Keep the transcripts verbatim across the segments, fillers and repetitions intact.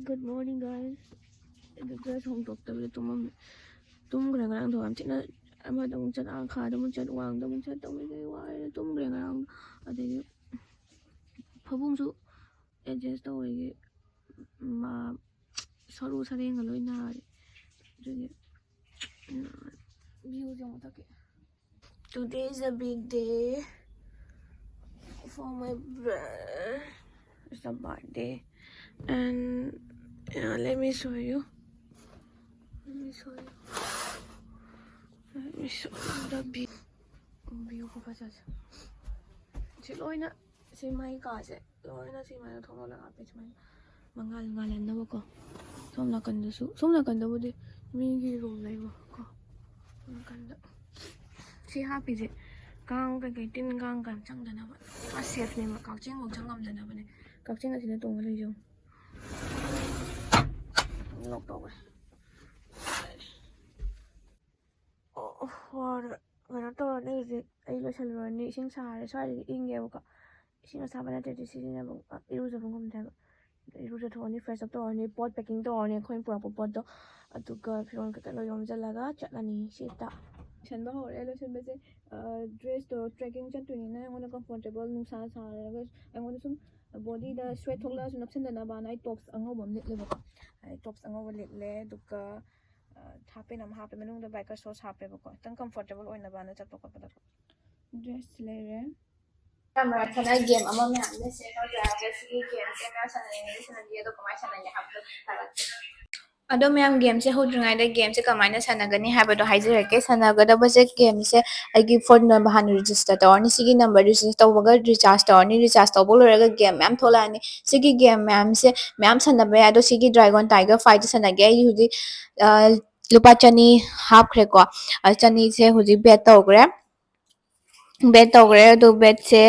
Good morning, guys. ꯑꯩꯗꯣ dress ꯍꯣꯡꯗꯣꯛꯇꯕꯤꯗ ꯇꯨꯝꯃꯝꯃꯦ꯫ ꯇꯨꯝꯈ꯭ꯔꯦ ꯉꯔꯥꯡꯗꯣ ꯌꯥꯝ ꯊꯤꯅ꯫ ꯑꯃꯗ ꯑꯃꯨꯛ ꯆꯠ, ꯑꯥ ꯃꯈꯥꯗ ꯑꯃꯨꯛ ꯆꯠ, ꯋꯥꯡꯗ ꯑꯃꯨꯛ ꯆꯠ ꯇꯧꯕꯗꯒꯤ ꯋꯥꯔꯦ, ꯇꯨꯝꯈ꯭ꯔꯦ ꯉꯔꯥꯡꯗꯣ꯫ ꯑꯗꯒꯤ ꯐꯃꯨꯡꯁꯨ adjust ꯇꯧꯕꯒꯤ ꯃꯥ ꯁꯔꯨ ꯁꯔꯦꯡꯒ ꯂꯣꯏ ꯅꯥꯔꯦ꯫ ꯑꯗꯨꯒꯤ viewꯁꯦ ꯑꯃꯨꯛ ꯊꯛꯀꯦ꯫ Today is a big day for my brother. It's a birthday. And yeah, let me show you. Let me show you. Let me show you the view. View ꯈꯨꯐꯖꯁꯦ꯫ ꯁꯤ ꯂꯣꯏꯅ, ꯁꯤ ꯃꯩ ꯀꯥꯁꯦ ꯂꯣꯏꯅ ꯁꯤ ꯃꯩ ꯊꯣꯡ ꯂꯣꯜꯂꯒ ꯍꯥꯞꯄꯦ ꯁꯨꯃꯥꯏꯅ꯫ ꯃꯉꯥꯜ ꯉꯥꯜꯍꯟꯅꯕꯀꯣ꯫ ꯁꯣꯝ ꯅꯥꯀꯟꯗꯁꯨ, ꯁꯣꯝ ꯅꯥꯀꯟꯗꯕꯨꯗꯤ ꯃꯤꯒꯤ room ꯂꯩꯕꯀꯣ꯫ ꯁꯣꯝ ꯅꯥꯀꯟꯗ ꯁꯤ ꯍꯥꯞꯄꯤꯁꯦ ꯀꯥꯡ ꯀꯩꯀꯩ ꯇꯤꯟ ꯀꯥꯡ ꯀꯩꯝ ꯆꯪꯗꯅꯕ꯫ ꯄꯨꯔꯥ safeꯅꯦꯕ꯫ ꯀꯛꯆꯦꯡꯐꯧ ꯆꯪꯉꯝꯗꯅꯕꯅꯦ꯫ ꯀꯛꯆꯦꯡ ꯑꯁꯤꯅ ꯇꯣꯡꯉ ꯂꯩꯖꯧ꯫ Lock ꯇꯧꯈ꯭ꯔꯦ꯫ ꯑꯣ, ꯋꯥꯔꯦ꯫ ꯀꯩꯅꯣ ꯇꯧꯔꯅꯤ ꯍꯧꯖꯤꯛ꯫ ꯑꯩ ꯂꯣꯏꯁꯜꯂꯨꯔꯅꯤ꯫ ꯏꯁꯤꯡ ꯁꯥꯔꯦ꯫ ꯁ꯭ꯋꯥꯏꯗꯗꯤ ꯏꯪꯉꯦꯕꯀꯣ꯫ ꯏꯁꯤꯡ ꯑꯁꯥꯕ ꯅꯠꯇ꯭ꯔꯗꯤ ꯁꯤꯖꯤꯟꯅꯕ, ꯏꯔꯨꯖꯕ ꯉꯝꯗꯦꯕ꯫ ꯏꯔꯨꯖꯊꯣꯛꯑꯅꯤ, fresh up ꯇꯧꯔꯅꯤ, ꯄꯣꯠ packing ꯇꯧꯔꯅꯤ, ꯑꯩꯈꯣꯏꯅ ꯄꯨꯔꯛꯄ ꯄꯣꯠꯇꯣ꯫ ꯑꯗꯨꯒ ꯐꯤꯔꯣꯜ ꯀꯩꯀꯩ ꯂꯣꯏ ꯌꯣꯝꯁꯤꯜꯂꯒ ꯆꯠꯂꯅꯤ ꯁꯤꯗ꯫ ꯂꯣꯏꯁꯟꯕ ꯍꯧꯔꯦ꯫ ꯂꯣꯏꯁꯟꯕꯁꯦ, ꯑ, dressꯇꯣ trekking ꯆꯠꯇꯣꯏꯅꯤꯅ ꯑꯩꯉꯣꯟꯗ comfortable, ꯅꯨꯡꯁꯥ ꯁꯥꯔꯒ ꯑꯩꯉꯣꯟꯗ ꯁꯨꯝ bodyꯗ sweat ꯊꯣꯛꯂꯛꯑꯁꯨ ꯅꯞꯁꯟꯗꯅꯕꯅ ꯑꯩ tops ꯑꯉꯧꯕ ꯑꯃ ꯂꯤꯠꯂꯦꯕꯀꯣ꯫ ꯑꯩ tops ꯑꯉꯧꯕ ꯂꯤꯠꯂꯦ, ꯑꯗꯨꯒ, ꯑ, half pant ꯑꯃ ꯍꯥꯞꯄꯦ, ꯃꯅꯨꯡꯗ biker shorts ꯍꯥꯞꯄꯦꯕꯀꯣ, ꯈꯤꯇꯪ comfortable ꯑꯣꯏꯅꯕꯅ ꯆꯠꯄ ꯈꯣꯠꯄꯗ꯫ Dress ꯂꯩꯔꯦ꯫ ꯃꯔꯛ ꯃꯔꯛꯇꯅ game ꯑꯃ ꯃꯌꯥꯝꯅ share ꯇꯧꯖꯔꯛꯑꯒ ꯁꯤꯒꯤ gameꯁꯦ ꯃꯌꯥꯝ ꯁꯥꯟꯅꯅꯤꯡꯉꯗꯤ ꯁꯥꯟꯅꯕꯤꯌꯨ, ꯑꯗꯣ ꯀꯃꯥꯏꯅ ꯁꯥꯟꯅꯒꯦ ꯍꯥꯏꯕꯗꯣ ꯊꯥꯒꯠꯀꯦ꯫ ꯑꯗꯣ ꯃꯌꯥꯝ gameꯁꯦ ꯍꯧꯗ꯭ꯔꯤꯉꯩꯗ gameꯁꯦ ꯀꯃꯥꯏꯅ ꯁꯥꯟꯅꯒꯅꯤ ꯍꯥꯏꯕꯗꯣ ꯍꯥꯏꯖꯔꯛꯀꯦ꯫ ꯁꯥꯟꯅꯒꯗꯕꯁꯦ gameꯁꯦ ꯑꯩꯒꯤ phone number ꯍꯥꯟꯅ register ꯇꯧꯔꯅꯤ꯫ ꯁꯤꯒꯤ number register ꯇꯧꯕꯒ recharge ꯇꯧꯔꯅꯤ꯫ Recharge ꯇꯧꯕ ꯂꯣꯏꯔꯒ game ꯃꯌꯥꯝ ꯊꯣꯛꯂꯛꯑꯅꯤ꯫ ꯁꯤꯒꯤ game ꯃꯌꯥꯝꯁꯦ ꯃꯌꯥꯝ ꯁꯥꯟꯅꯕ ꯌꯥꯏ꯫ ꯑꯗꯣ ꯁꯤꯒꯤ Dragon Tiger Fightꯁꯦ ꯁꯥꯟꯅꯒꯦ꯫ ꯑꯩ ꯍꯧꯖꯤꯛ, ꯑ, ꯂꯨꯄꯥ ꯆꯅꯤ ꯍꯥꯞꯈ꯭ꯔꯦꯀꯣ꯫ ꯑ, ꯆꯅꯤꯁꯦ ꯍꯧꯖꯤꯛ bet ꯇꯧꯈ꯭ꯔꯦ꯫ Bet ꯇꯧꯈ꯭ꯔꯦ꯫ ꯑꯗꯨ betꯁꯦ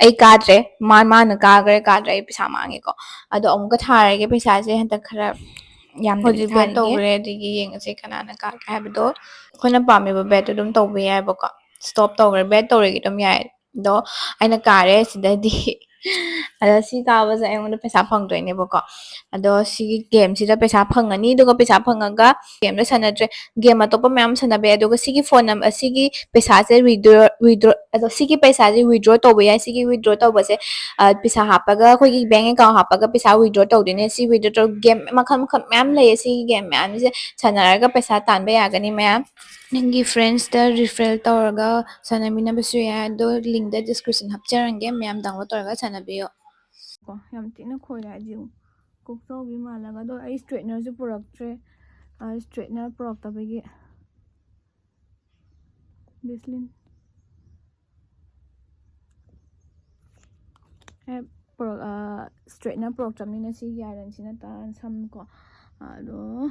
ꯑꯩ ꯀꯥꯗ꯭ꯔꯦ꯫ ꯃꯥ-, ꯃꯥꯅ ꯀꯥꯈ꯭ꯔꯦ, ꯀꯥꯗ꯭ꯔꯦ꯫ ꯑꯩ ꯄꯩꯁꯥ ꯃꯥꯡꯉꯦꯀꯣ꯫ ꯑꯗꯣ ꯑꯃꯨꯛꯀ ꯊꯥꯔꯒꯦ꯫ ꯄꯩꯁꯥꯁꯦ ꯍꯟꯗꯛ ꯈꯔ ꯌꯥꯝꯅꯗꯤ ꯍꯧꯖꯤꯛ bet ꯊꯥꯅꯤꯡꯉꯦ꯫ ꯇꯧꯈ꯭ꯔꯦ꯫ ꯑꯗꯒꯤ ꯌꯦꯡꯉꯁꯦ ꯀꯅꯥꯅ ꯀꯥꯒꯦ ꯍꯥꯏꯕꯗꯣ꯫ ꯑꯩꯈꯣꯏꯅ ꯄꯥꯝꯃꯤꯕ betꯇꯣ ꯑꯗꯨꯝ ꯇꯧꯕ ꯌꯥꯏꯕꯀꯣ꯫ Stop ꯇꯧꯈ꯭ꯔꯦ꯫ Bet ꯇꯧꯔꯒꯦ ꯑꯗꯨꯝ ꯌꯥꯏ꯫ ꯑꯗꯣ ꯑꯩꯅ ꯀꯥꯔꯦ ꯁꯤꯗꯗꯤ꯫ ꯑꯗꯣ ꯁꯤ ꯀꯥꯕꯁꯦ ꯑꯩꯉꯣꯟꯗ ꯄꯩꯁꯥ ꯐꯪꯗꯣꯏꯅꯦꯕꯀꯣ꯫ ꯑꯗꯣ ꯁꯤꯒꯤ ꯒꯦꯝꯁꯤꯗ ꯄꯩꯁꯥ ꯐꯪꯉꯅꯤ, ꯑꯗꯨꯒ ꯄꯩꯁꯥ ꯐꯪꯉꯒ ꯒꯦꯝꯗ ꯁꯥꯟꯅꯗ꯭ꯔꯦ, ꯒꯦꯝ ꯑꯇꯣꯞꯄ ꯃꯌꯥꯝ ꯁꯥꯟꯅꯕ ꯌꯥꯏ꯫ ꯑꯗꯨꯒ ꯁꯤꯒꯤ ꯐꯣꯟ ꯅꯝ-, ꯁꯤꯒꯤ ꯄꯩꯁꯥꯁꯦ ꯋꯤꯗ꯭ꯔꯣ, ꯋꯤꯗ꯭ꯔꯣ, ꯑꯗꯣ ꯁꯤꯒꯤ ꯄꯩꯁꯥꯁꯦ ꯋꯤꯗ꯭ꯔꯣ ꯇꯧꯕ ꯌꯥꯏ꯫ ꯁꯤꯒꯤ ꯋꯤꯗ꯭ꯔꯣ ꯇꯧꯕꯁꯦ, ꯑ, ꯄꯩꯁꯥ ꯍꯥꯞꯄꯒ, ꯑꯩꯈꯣꯏꯒꯤ ꯕꯦꯡ ꯑꯦꯀꯥꯎꯟ ꯍꯥꯞꯄꯒ ꯄꯩꯁꯥ ꯋꯤꯗ꯭ꯔꯣ ꯇꯧꯗꯣꯏꯅꯦ꯫ ꯁꯤ ꯋꯤꯗ꯭ꯔꯣ ꯇꯧ-, ꯒꯦꯝ ꯃꯈꯜ ꯃꯈꯜ ꯃꯌꯥꯝ ꯂꯩꯌꯦ꯫ ꯁꯤꯒꯤ ꯒꯦꯝ ꯃꯌꯥꯝꯁꯦ ꯁꯥꯟꯅꯔꯒ ꯄꯩꯁꯥ ꯇꯥꯟꯕ ꯌꯥꯒꯅꯤ ꯃꯌꯥꯝ꯫ ꯅꯪꯒꯤ ꯐ꯭ꯔꯦꯟꯁꯇ ꯔꯤꯐꯔꯦꯜ ꯇꯧꯔꯒ ꯁꯥꯟꯅꯃꯤꯟꯅꯕꯁꯨ ꯌꯥꯏ꯫ ꯑꯗꯣ ꯂꯤꯡꯗ ꯗꯤꯁꯀ꯭ꯔꯤꯞꯁꯟ ꯍꯥꯞꯆꯔꯝꯒꯦ, ꯃꯌꯥꯝ ꯗꯥꯎꯟꯂꯣꯗ ꯇꯧꯔꯒ ꯁꯥꯟꯅꯕꯤꯌꯣ꯫ ꯀꯣ, ꯌꯥꯝ ꯊꯤꯅ ꯈꯣꯏꯔꯦ ꯍꯥꯏꯗꯤ ꯀꯣꯛꯆꯧꯕꯤ ꯃꯥꯜꯂꯒ꯫ ꯑꯗꯣ ꯑꯩ ꯏꯁꯇ꯭ꯔꯦꯠꯅꯔꯁꯨ ꯄꯨꯔꯛꯇ꯭ꯔꯦ꯫ ꯑ, ꯏꯁꯇ꯭ꯔꯦꯠꯅꯔ ꯄꯨꯔꯛꯇꯕꯒꯤ ꯕꯦꯁꯂꯤꯟ꯫ ꯑꯦ, ꯄꯨꯔꯛ-, ꯑ, ꯏꯁꯇ꯭ꯔꯦꯠꯅꯔ ꯄꯨꯔꯛꯇ꯭ꯔꯕꯅꯤꯅ ꯁꯤꯒꯤ ꯑꯥꯏꯔꯟꯁꯤꯅ ꯇꯥꯔ ꯁꯝꯀꯣ꯫ ꯑꯗꯣ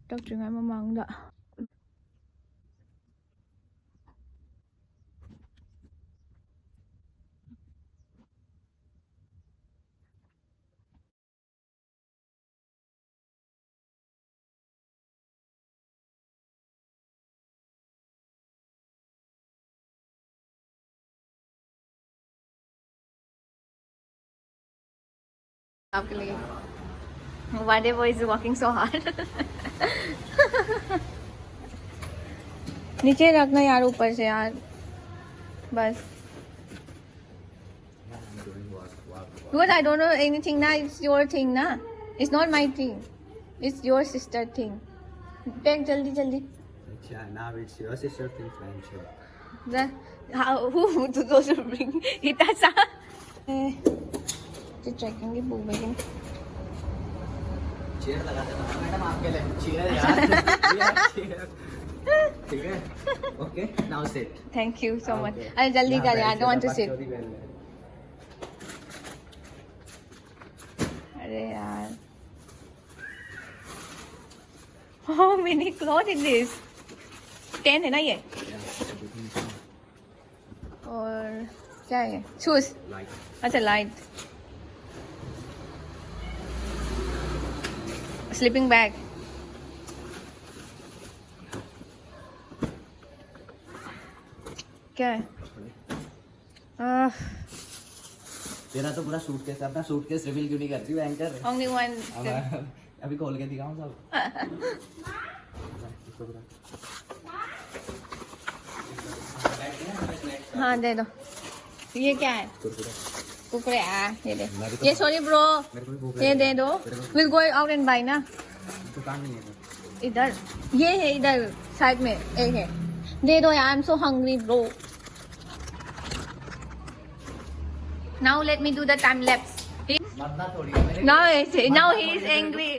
ꯇꯛꯇ꯭ꯔꯤꯉꯩ ꯃꯃꯥꯡꯗ आपके लिए। Why the boy is walking so hard? नीचे रखना यार, ऊपर से यार, बस। Because I don't know anything ना, it's your thing ना, it's not my thing, it's your sister thing। Pack जल्दी जल्दी। अच्छा, now it's your sister thing, friendship। How, who to go to bring? इतना सा। ꯁꯤ ꯇ꯭ꯔꯦꯛꯀꯤꯡꯒꯤ ꯄꯨꯕꯒꯤꯅꯤ꯫ चेयर लगा देता हूँ मैडम आपके लिए। चेयर यार। Chair, chair. ठीक है? Okay, now sit। Thank you so much। Okay। अरे जल्दी कर यार, I don't want to sit। अरे यार। How many cloth in this? Ten है ना ये? और क्या है? शूज। लाइट। अच्छा, लाइट। Sleeping bag. क्या है? आह। तेरा तो पूरा सूटकेस है, अपना सूटकेस रिवील क्यों नहीं करती वो एंकर? Only one. हमारा अभी खोल के दिखाऊं सब। इसको पूरा। हाँ, दे दो। ये क्या है? कुरकुरे। कुरकुरे। आ, ये दे। मैं भी तो ये, sorry bro, मेरे को भी भूख ये लगी दे दो। We'll go out and buy ना। दुकान नहीं है इधर। इधर ये है, इधर साइड में एक है। दे दो यार, I'm so hungry bro. Now let me do the time lapse. मरना थोड़ी है मेरे। Now he's, now he is angry.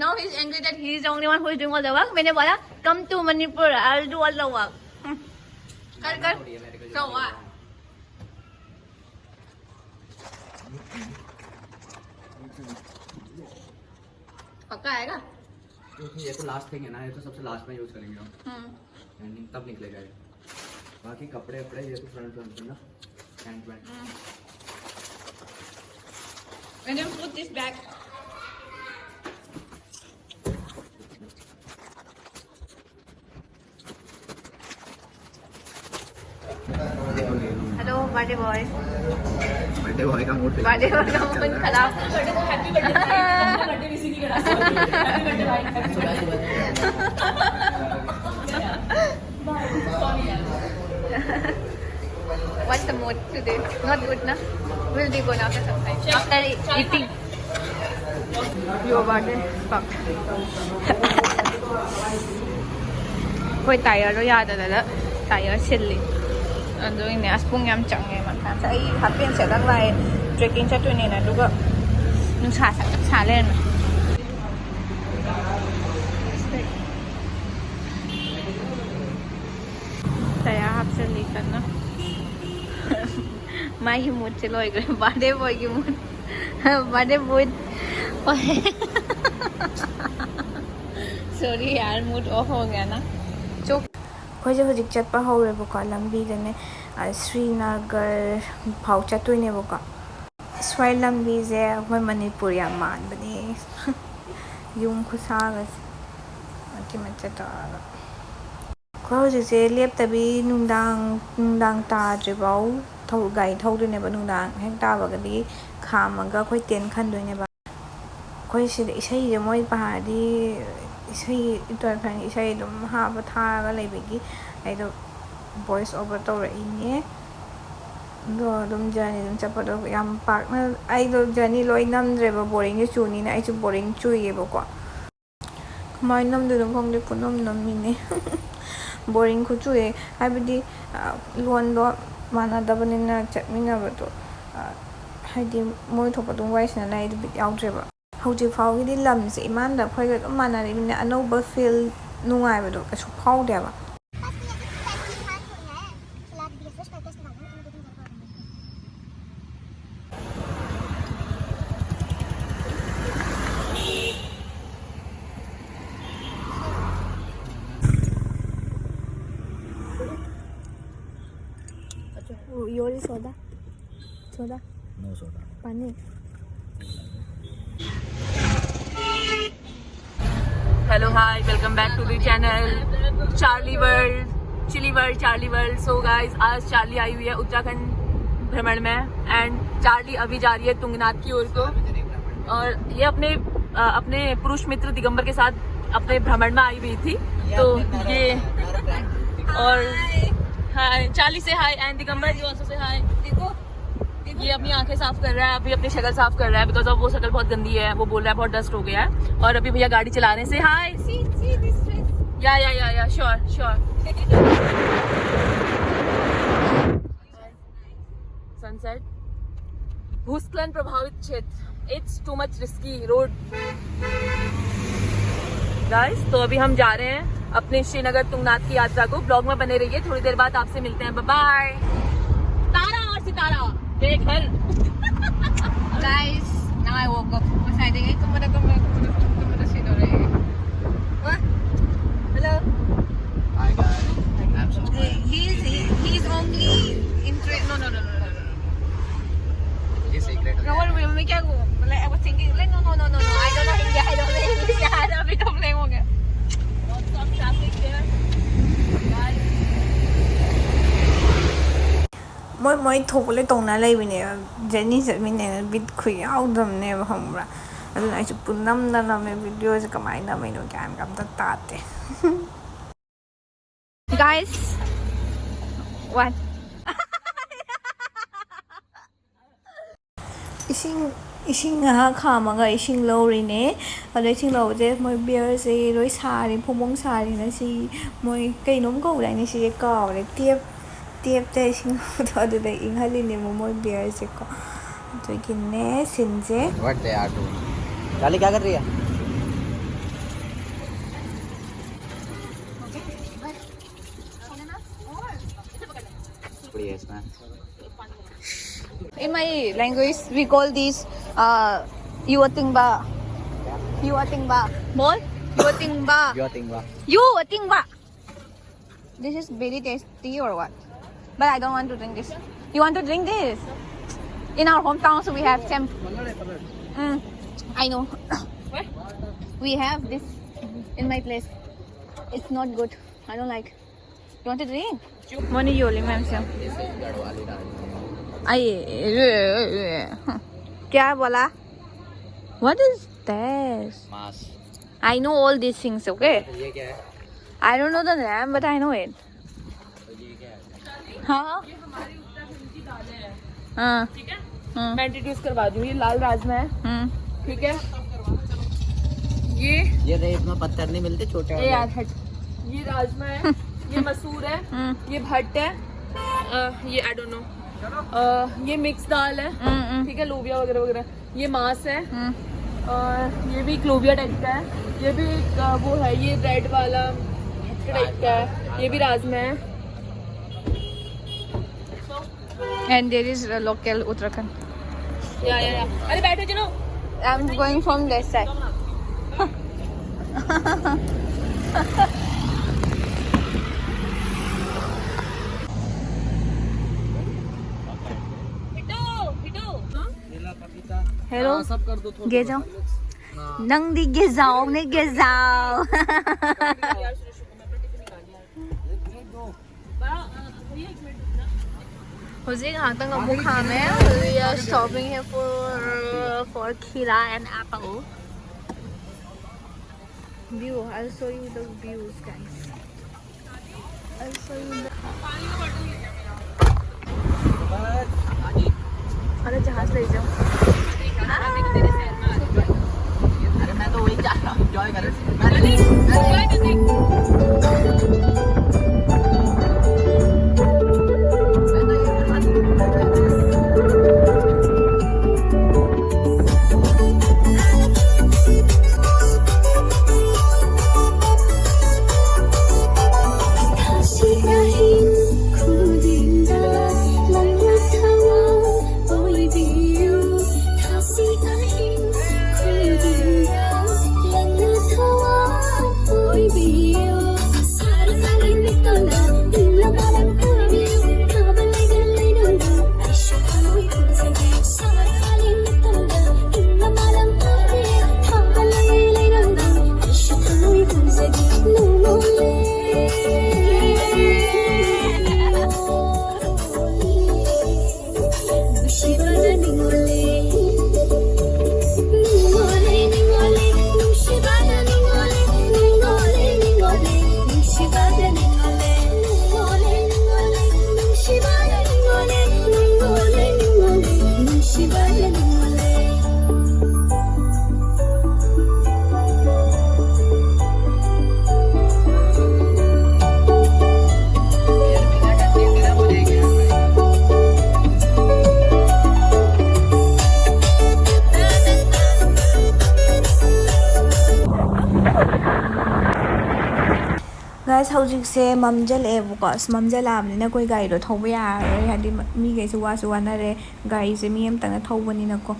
Now he's angry that he is the only one who is doing all the work. मैंने बोला, come to Manipur, I'll do all the work. कर कर. So what? पक्का आएगा. क्योंकि ये तो last thing है ना, ये तो सबसे लास्ट में यूज करेंगे हम. हम्म. एंडिंग तब निकलेगा ये. बाकी कपड़े अपड़े ये तो फ्रंट फ्रंट ना, pant pant. And then put this back. Hello, birthday boy. Birthday boy का मूड. बर्थडे बॉय का मूड खराब. What's the mood today? Not good, na? We'll be going after some time. After eating. Your birthday. Fuck. ꯑꯩꯈꯣꯏ ꯇꯥꯏꯌꯔꯗꯣ ꯌꯥꯗꯗꯅ tyre ꯁꯤꯜꯂꯤ. ꯑꯗꯨꯒꯤꯅꯦ. ꯑꯁ, ꯄꯨꯡ ꯌꯥꯝ ꯆꯪꯉꯦ ꯃꯊꯥ ꯁꯥꯏ. ꯑꯩ ꯍꯥꯞ ꯄꯦꯟ ꯁꯦꯠꯂꯒ ꯂꯥꯛꯑꯦ ꯇ꯭ꯔꯦꯛꯀꯤꯡ ꯆꯠꯇꯣꯏꯅꯦꯅ, ꯑꯗꯨꯒ ꯅꯨꯡꯁꯥ ꯁꯥ ꯁꯥ ꯂꯩꯔꯝꯃꯦ. ꯇꯥꯏꯌꯔ ꯍꯥꯞꯆꯤꯜꯂꯤ ꯀꯟꯅ. ꯃꯥꯒꯤ ꯃꯨꯠꯁꯦ ꯂꯣꯏꯈ꯭ꯔꯦ. ꯕꯥꯔꯗꯦ ꯕꯣꯏꯒꯤ ꯃꯨꯠ. ꯕꯥꯔꯗꯦ ꯕꯣꯏ. Sorry यार, मूड ऑफ हो गया ना. ꯆꯣꯛ. ꯑꯩꯈꯣꯏꯁꯦ ꯍꯧꯖꯤꯛ ꯆꯠꯄ ꯍꯧꯔꯦꯕꯀꯣ, ꯂꯝꯕꯤꯗꯅꯦ, ꯑ, ꯁ꯭ꯔꯤꯅꯒꯔ ꯐꯥꯎ ꯆꯠꯇꯣꯏꯅꯦꯕꯀꯣ. ꯁ꯭ꯋꯥꯏ ꯂꯝꯕꯤꯁꯦ ꯑꯩꯈꯣꯏ ꯃꯅꯤꯄꯨꯔ ꯌꯥꯝ ꯃꯥꯟꯕꯅꯦ. ꯌꯨꯝ ꯈꯨꯁꯥꯒꯁꯦ ꯃꯆꯦꯠ ꯃꯆꯦꯠ ꯇꯧꯔꯒ. ꯑꯩꯈꯣꯏ ꯍꯧꯖꯤꯛꯁꯦ ꯂꯦꯞꯇꯕꯤ ꯅꯨꯡꯗꯥꯡ, ꯅꯨꯡꯗꯥꯡ ꯇꯥꯗ꯭ꯔꯤꯐꯥꯎ ꯒꯥꯔꯤ ꯊꯧꯗꯣꯏꯅꯦꯕ꯫ ꯅꯨꯡꯗꯥꯡ ꯍꯦꯛ ꯇꯥꯕꯒꯗꯤ ꯈꯥꯝꯃꯒ ꯑꯩꯈꯣꯏ ꯇꯦꯟ ꯈꯟꯗꯣꯏꯅꯦꯕ꯫ ꯑꯩꯈꯣꯏ ꯁꯤꯗ ꯏꯁꯩꯁꯦ ꯃꯣꯏ ꯄꯥꯔꯗꯤ, ꯏꯁꯩ ꯎꯇꯔꯈꯟꯒꯤ ꯏꯁꯩ ꯑꯗꯨꯝ ꯍꯥꯞꯄ ꯊꯥꯔꯒ ꯂꯩꯕꯒꯤ ꯑꯩꯗꯣ voice over ꯇꯧꯔꯛꯏꯅꯦ꯫ ꯑꯗꯣ ꯑꯗꯨꯝ journey ꯑꯗꯨꯝ ꯆꯠꯄꯗꯣ ꯌꯥꯝ ꯄꯥꯛꯅ, ꯑꯩꯗꯣ journey ꯂꯣꯏ ꯅꯝꯗ꯭ꯔꯦꯕ, boring ꯁꯨ ꯆꯨꯅꯤꯅ꯫ ꯑꯩꯁꯨ boring ꯆꯨꯏꯌꯦꯕꯀꯣ꯫ ꯀꯃꯥꯏꯅ ꯅꯝꯗꯣꯏꯅꯣ ꯈꯪꯗꯦ, ꯄꯨꯅꯝ ꯅꯝꯃꯤꯅꯦ꯫ Boring ꯈꯨꯆꯨꯏ꯫ ꯍꯥꯏꯕꯗꯤ, ꯑ, ꯂꯣꯟꯗꯣ ꯃꯥꯟꯅꯗꯕꯅꯤꯅ ꯆꯠꯃꯤꯟꯅꯕꯗꯣ, ꯑ, ꯍꯥꯏꯗꯤ ꯃꯣꯏ ꯊꯣꯛꯄ ꯑꯗꯨꯝ ꯋꯥꯔꯤ ꯁꯥꯟꯅ ꯂꯩ, ꯑꯗꯨ ꯕꯤꯠ ꯌꯥꯎꯗ꯭ꯔꯦꯕ꯫ ꯍꯧꯖꯤꯛ ꯐꯥꯎꯒꯤꯗꯤ ꯂꯝꯁꯦ ꯏꯃꯥꯟꯗ ꯑꯩꯈꯣꯏꯒ ꯑꯗꯨꯝ ꯃꯥꯟꯅꯔꯤꯕꯅꯤꯅ ꯑꯅꯧꯕ feel, ꯅꯨꯡꯉꯥꯏꯕꯗꯣ ꯀꯩꯁꯨ ꯐꯥꯎꯗꯦꯕ꯫ You want soda? Soda? No soda. पानी? Hello, hi, welcome back to the channel Charlie World, Chilli World, Charlie World. So guys, आज चार्ली आई हुई है उत्तराखंड भ्रमण में, and चार्ली अभी जा रही है तुंगनाथ की ओर को। और ये अपने, अ, अपने पुरुष मित्र दिगंबर के साथ अपने भ्रमण में आई हुई थी। तो ये, और हाय चार्ली, से हाय, and Digambar, you also say hi। देखो, ये अपनी आंखें साफ कर रहा है, अभी अपनी शक्ल साफ कर रहा है, because of वो शक्ल बहुत गंदी है, वो बोल रहा है बहुत dust हो गया है। और अभी भैया गाड़ी चला रहे हैं। Say hi। See, see this face। Yeah, yeah, yeah, yeah, sure, sure। Sunset। भूस्खलन प्रभावित क्षेत्र, it's too much risky road। Guys, तो अभी हम जा रहे हैं अपने श्रीनगर तुंगनाथ की यात्रा को। ब्लॉग में बने रहिए, थोड़ी देर बाद आपसे मिलते हैं। Bye bye. तारा और सितारा, बेघर। Guys, now I woke up. Mas I think, "Ay, tumara, tumara, tumara, tumara, sino re?" What? Hello? Hi, guys. I'm so He, he's, he, he's only in tra-, no, no, no, no, no, no. ये secret है। No, what, मैं क्या, like, I was thinking, like, no, no, no, no, no, I don't know Hindi, I don't know English, यार, अभी तो blank हो गया। Lots of traffic here, guys। ꯃꯣꯏ ꯃꯣꯏ ꯊꯣꯛꯄ ꯂꯣꯏ ꯇꯧꯅ ꯂꯩꯕꯅꯦꯕ꯫ ꯖꯔꯅꯤ ꯆꯠꯃꯤꯟꯅꯩꯅ ꯕꯤꯠ ꯈꯨ ꯌꯥꯎꯗꯕꯅꯦꯕ, ꯈꯪꯕ꯭ꯔꯥ? ꯑꯗꯨꯅ ꯑꯩꯁꯨ ꯄꯨꯅꯝꯗ ꯅꯝꯃꯦ꯫ ꯚꯤꯗꯤꯑꯣꯁꯦ ꯀꯃꯥꯏꯅ ꯅꯝꯃꯤꯅꯣ ꯒ꯭ꯌꯥꯟꯒ ꯑꯝꯇ ꯇꯥꯗꯦ꯫ Guys, what? ꯏꯁꯤꯡ ꯏꯁꯤꯡ ꯉꯥꯏꯍꯥꯛ ꯈꯥꯝꯃꯒ ꯏꯁꯤꯡ ꯂꯧꯔꯤꯅꯦ꯫ ꯑꯗꯣ ꯏꯁꯤꯡ ꯂꯧꯕꯁꯦ ꯃꯣꯏ ꯕꯤꯌꯔꯁꯦ ꯂꯣꯏ ꯁꯥꯔꯤ, ꯐꯣꯡ ꯐꯣꯡ ꯁꯥꯔꯤꯅ꯫ ꯁꯤ ꯃꯣꯏ ꯀꯩꯅꯣꯝ ꯀꯧꯗꯥꯏꯅꯦ ꯁꯤꯁꯦ? ꯀꯥꯎꯔꯦ꯫ ꯇꯦꯞ ꯇꯦꯞꯇ ꯏꯁꯤꯡ ꯂꯧꯕꯗꯣ ꯑꯗꯨꯗ ꯏꯪꯍꯜꯂꯤꯅꯦꯕ ꯃꯣꯏ ꯕꯤꯌꯔꯁꯦꯀꯣ꯫ ꯑꯗꯨꯒꯤꯅꯦ ꯁꯤꯟꯁꯦ꯫ What they are doing? Charlie क्या कर रही है? बढ़िया है इसमें। In my language, we call this uh, Yuatingba. Yuatingba. Mol? Yuatingba. Yuatingba. Yuatingba. This is very tasty or what? But I don't want to drink this. You want to drink this? In our hometown, so we have champ. Mm, I know. We have this in my place. It's not good. I don't like. You want to drink? Money yoli, ma'am, sir. This is Gadwali Raj. Aye, क्या बोला? What is this? Mass. I know all these things, okay? ये क्या है? I don't know the name, but I know it. तो ये क्या है? हाँ. ये हमारे उत्तराखंड की दालें हैं. हाँ. ठीक है. हम्म. मैं इंट्रोड्यूस करवा दूँ. ये लाल राजमा है. हम्म. ठीक है. ये ये रेट में पत्थर नहीं मिलते, छोटे ए वाले. यार, हट. ये राजमा है. ये मसूर है. हम्म. ये भट्ट है. अ, ये आई डोंट नो. ये मिक्स दाल है. हम्म, हम्म. ठीक है, लोबिया वगैरह वगैरह. ये मांस है. हम्म. और ये भी एक लोबिया टाइप का है. ये भी एक, अ, वो है, ये ब्रेड वाला टाइप का है. ये भी राजमा है. And there is a local Uttarakhand. या, या, या. अरे, बैठो, चलो. I'm going from this side. हिटो, हिटो. Hello. हाँ, सब कर दो, थोड़ा थोड़ा. गेजाओ. हाँ. नंदी गेजाओ ने गेजाओ. यार, सुनो, सुनो, मैं अपना टिफिन निकाल लिया. एक मिनट दो. बड़ा, अ, भैया, एक मिनट रुकना. ꯍꯧꯖꯤꯛ ꯉꯥꯏꯍꯥꯛꯇꯪ ꯑꯃꯨꯛ ꯈꯥꯝꯃꯦ꯫ We are stopping here for, for kheera and apple. View, I'll show you the views, guys. I'll show you the. अरे जहाज ले जाओ। अरे मैं तो वही जा रहा हूँ, एंजॉय कर। ꯒꯥꯏꯁ, ꯍꯧꯖꯤꯛꯁꯦ ꯃꯝꯖꯜꯂꯛꯑꯦꯕꯀꯣ꯫ ꯑꯁ, ꯃꯝꯖꯜꯂꯛꯑꯕꯅꯤꯅ ꯑꯩꯈꯣꯏ ꯒꯥꯔꯤꯗꯣ ꯊꯧꯕ ꯌꯥꯔꯔꯣꯏ, ꯍꯥꯏꯗꯤ ꯃ-, ꯃꯤꯈꯩꯁꯨ ꯋꯥꯁꯨ ꯋꯥꯅꯔꯦ꯫ ꯒꯥꯔꯤꯁꯦ ꯃꯤ ꯑꯃꯇꯪꯅ ꯊꯧꯕꯅꯤꯅꯀꯣ,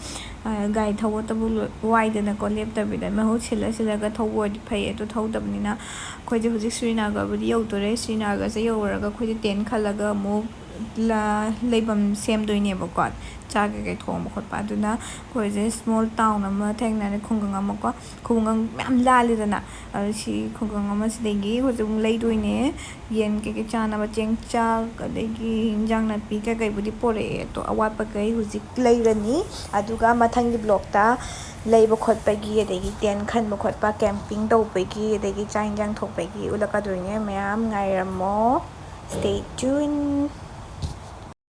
ꯑ, ꯒꯥꯔꯤ ꯊꯧꯕꯇꯕꯨ ꯂꯣ-, ꯋꯥꯏꯗꯅꯀꯣ, ꯂꯦꯞꯇꯕꯤꯗ ꯃꯍꯨꯠ ꯁꯤꯜꯂ ꯁꯤꯜꯂꯒ ꯊꯧꯕ ꯑꯣꯏꯔꯗꯤ ꯐꯩ꯫ ꯑꯗꯨ ꯊꯧꯗꯕꯅꯤꯅ ꯑꯩꯈꯣꯏꯁꯦ ꯍꯧꯖꯤꯛ ꯁ꯭ꯔꯤꯅꯒꯔꯕꯨꯗꯤ ꯌꯧꯗꯣꯔꯦ꯫ ꯁ꯭ꯔꯤꯅꯒꯔꯁꯦ ꯌꯧꯔꯒ ꯑꯩꯈꯣꯏꯁꯦ ꯇꯦꯟ ꯈꯜꯂꯒ ꯑꯃꯨꯛ ꯂꯩꯐꯝ ꯁꯦꯝꯗꯣꯏꯅꯦꯕꯀꯣ, ꯆꯥꯛ ꯀꯩꯀꯩ ꯊꯣꯡꯕ ꯈꯣꯠꯄ꯫ ꯑꯗꯨꯅ ꯑꯩꯈꯣꯏꯁꯦ small town ꯑꯃ ꯊꯦꯡꯅꯔꯦ, ꯈꯨꯡꯒꯪ ꯑꯃꯀꯣ꯫ ꯈꯨꯡꯒꯪ ꯃꯌꯥꯝ ꯂꯥꯜꯂꯤꯗꯅ, ꯑꯗꯨ ꯁꯤ ꯈꯨꯡꯒꯪ ꯑꯃꯁꯤꯗꯒꯤ ꯍꯧꯖꯤꯛ ꯑꯃꯨꯛ ꯂꯩꯗꯣꯏꯅꯦ꯫ ꯌꯦꯟ ꯀꯩꯀꯩ ꯆꯥꯅꯕ ꯆꯦꯡ ꯆꯥꯛ, ꯑꯗꯒꯤ ꯏꯟꯖꯥꯡ ꯅꯥꯄꯤ ꯀꯩꯀꯩꯕꯨꯗꯤ ꯄꯣꯔꯛꯑꯦ, ꯑꯗꯣ ꯑꯋꯥꯠꯄꯈꯩ ꯍꯧꯖꯤꯛ ꯂꯩꯔꯅꯤ꯫ ꯑꯗꯨꯒ ꯃꯊꯪꯒꯤ vlogꯇ ꯂꯩꯕ ꯈꯣꯠꯄꯒꯤ, ꯑꯗꯒꯤ tent ꯈꯟꯕ ꯈꯣꯠꯄ, camping ꯇꯧꯕꯒꯤ, ꯑꯗꯒꯤ ꯆꯥꯛ ꯏꯟꯖꯥꯡ ꯊꯣꯡꯕꯒꯤ ꯎꯠꯂꯛꯀꯗꯣꯏꯅꯦ꯫ ꯃꯌꯥꯝ ꯉꯥꯏꯔꯝꯃꯣ, stay tuned꯫